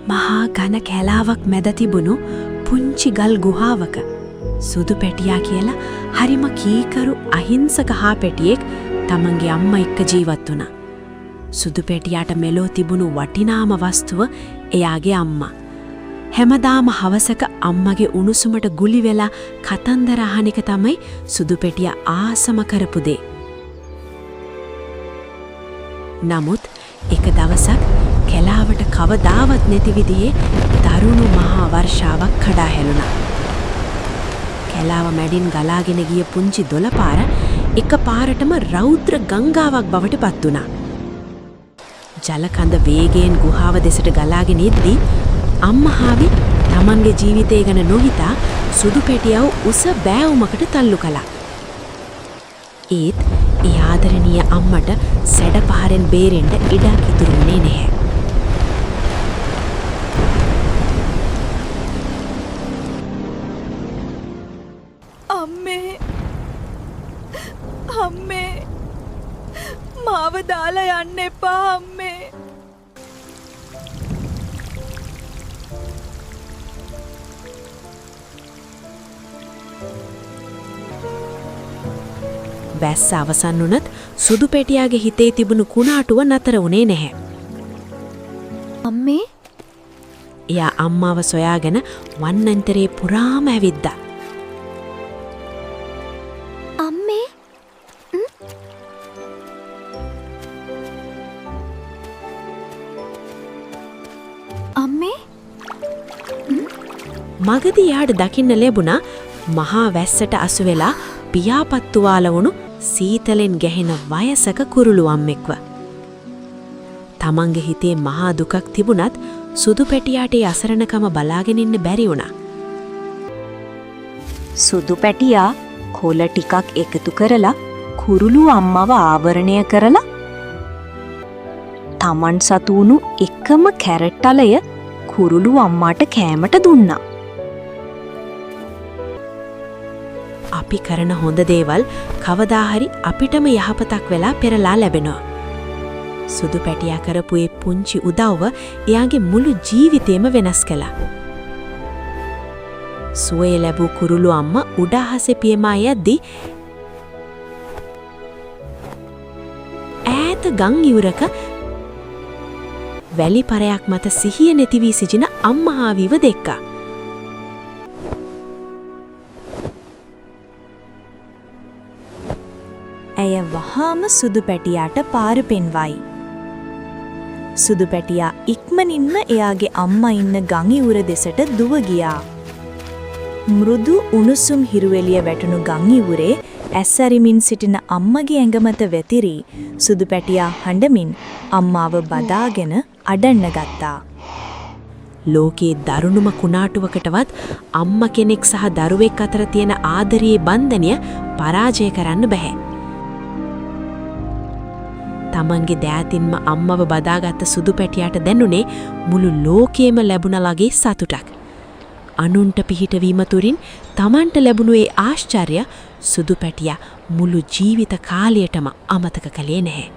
මහා ඝන කැලාවක් මැද තිබුණු පුංචි ගල් ගුහාවක සුදු පැටියා කියලා හරිම කීකරු අහිංසක හා පැටියෙක් තමන්ගේ අම්මා එක්ක ජීවත් වුණා. සුදු පැටියාට මෙලෝ තිබුණු වටිනාම වස්තුව එයාගේ අම්මා. හැමදාම හවසක අම්මගේ උණුසුමට ගුලි වෙලා කතන්දර අහන එක තමයි සුදු පැටියා ආසම කරපු දේ. නමුත් එක දවසක් කැලාවට කවදාවත් නැති විදිහේ දරුණු මහා වර්ෂාවක් කඩා හැලුණා. කැලාව මැඩින් ගලාගෙන ගිය පුංචි දොළපාර එක පාරටම රෞද්‍ර ගංගාවක් බවට පත් වුණා. ජල කඳ වේගයෙන් ගුහාව දෙසට ගලාගෙන එද්දී අම්මා හාවි තමන්ගේ ජීවිතය ගැන නොහිතා සුදු පැටියව උස බෑවුමකට තල්ලු කළා. ඒත් ඒ ආදරණීය අම්මට සැඩ පහරෙන් බේරෙන්න ඉඩක් ඉතුරු වුණේ නැහැ. අම්මේ, අම්මේ, මාව දාලා යන්න එපා අම්මේ. වැස්ස අවසන් වුණත් සුදු පැටියාගේ හිතේ තිබුණු කුණාටුව නතර වුණේ නැහැ. අම්මේ. එයා අම්මාව සොයාගෙන වන්නන්තරේ පුරාම ඇවිද්දා. අම්මේ. අම්මේ. මගදී එයාට දකින්න ලැබුණා මහා වැස්සට අසු වෙලා පියාපත් තුවාල වුණු සීතලෙන් ගැහෙන වයසක කුරුළු අම්මෙක්ව. තමන්ගේ හිතේ මහා දුකක් තිබුණත් සුදු පැටියාට ඒ අසරණකම බලාගෙන ඉන්න බැරි වුණා. සුදු පැටියා කොළ ටිකක් එකතු කරලා කුරුළු අම්මව ආවරණය කරලා තමන් සතු වුණු එකම කැරට් අලය කුරුළු අම්මාට කෑමට දුන්නා. අපි කරන හොඳ දේවල් කවදා හරි අපිටම යහපතක් වෙලා පෙරලා ලැබෙනවා. සුදු පැටියා කරපු ඒ පුංචි උදව්ව එයාගේ මුළු ජීවිතේම වෙනස් කළා. සුවය ලැබූ කුරුළු අම්මා උඩ අහසේ පියමා යද්දී ඈත ගම් ඉවුරක වැලි පරයක් මත සිහිය නැති වී සිටින අම්මා හාවිව දැක්කා. ඇය වහාම සුදු පැටියාට පාර පෙන්වයි. සුදු පැටියා ඉක්මනින්ම එයාගේ අම්මා ඉන්න ගම් ඉවුර දෙසට දුව ගියා. මෘදු උණුසුම් හිරු එළිය වැටුණු ගම් ඉවුරේ ඇස් අරිමින් සිටින අම්මගේ ඇඟ මත වැතිරී සුදු පැටියා හඬමින් අම්මාව බදාගෙන අඬන්න ගත්තා. ලෝකයේ දරුණුම කුණාටුවකටවත් අම්මා කෙනෙක් සහ දරුවෙක් අතර තියෙන ආදරයේ බන්ධනය පරාජය කරන්න බැහැ. තමන්ගේ දෑතින්ම අම්මව බදාගත්ත සුදු පැටියාට දැනුනේ මුළු ලෝකයේම ලැබුණා වගේ සතුටක්. අනුන්ට පිහිටවීම තුරින් තමන්ට ලැබුණු ඒ ආශ්චර්ය සුදු පැටියා මුළු ජීවිත කාලයටම අමතක කළේ නැහැ.